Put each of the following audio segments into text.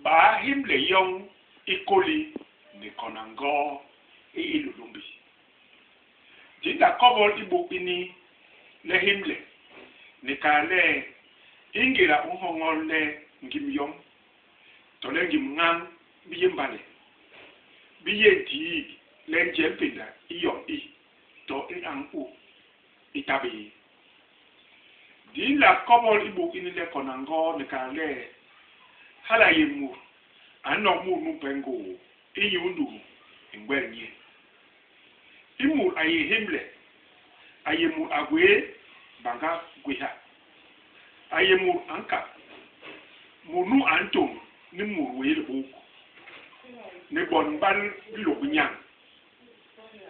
Baa hémle yoñ i kôli ni konangoo i Hilôlômbi? Di nla kobol i buk ini le hémle ni kal le i ngéda u nhoñol le ngim yom tole ngim ñañ bi yé mbale, bi yé ntiik le njel pénda i yom i, to i ñañ u, i ta bé. Di nla kobol i buk ini le konangoo ni kal le hala a yé mut a nok mut numpe ngoo inyu ndutu i ngwel nye. I mut a yé hémle a yé mut a gwé bañga gwéha. A yé mut a nkap, mut nu a ntôñ ni mut wé libôk, ni bon ba bilôk binyañ,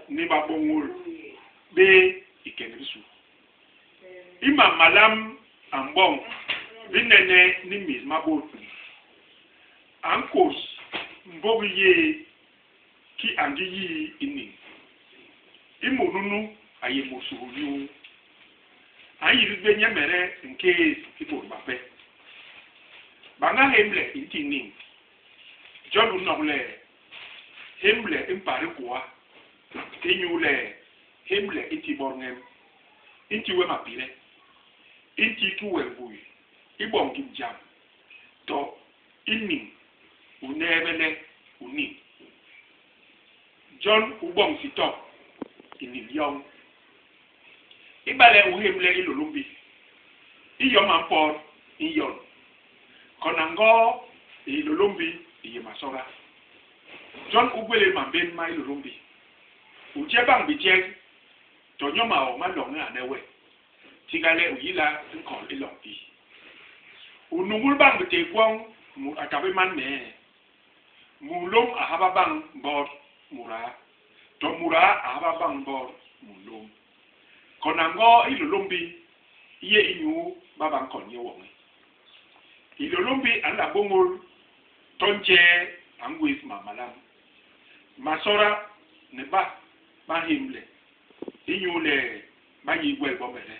ni babôñôl bé i ke ni bisu. I mam malam a mboñ bi nene ni mis ma bôt. A nkôs mbôgi yé ki a ngi yii i niñ. I mut nunu a yé mut suhulnyuu. A nyilis bé nyemede nkéés i bôt bape. Bañga hémle i nti niñ. Jon u nok le, hémle i mpa hikôa, inyule hémle i nti botñem, i nti we mapile, i nti ki we ngui i boñ ngim jam, to i niñ u neebe le u niñ. Jon u boñ sitop i niñ yoñ. Ibale u nhémle Hilôlômbi, i yom a mpot i nyon. Konangoo i Hilôlômbi i yé masôga. Jon u gwélél mambén ma Hilôlômbi. U je bañ bijek to nyo maok ma loñ i ane we, tiga le u yila nkol i loñ i. U nuñul bañ bitéé gwoñ mut a ta bé man mee. Munlôm a haba bañ mbot mudaa, to mudaa a haba bañ mbot munlôm. Konangoo i Hilôlômbi i yé inyu ba ba nkon nye woñi. Hilôlômbi a nla bôñôl to njee a ngwés mam malam. Masôda ni ba ba nhémle inyule ba nyi gwel bomede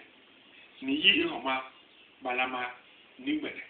ni yi i homa ba nlama nigbene.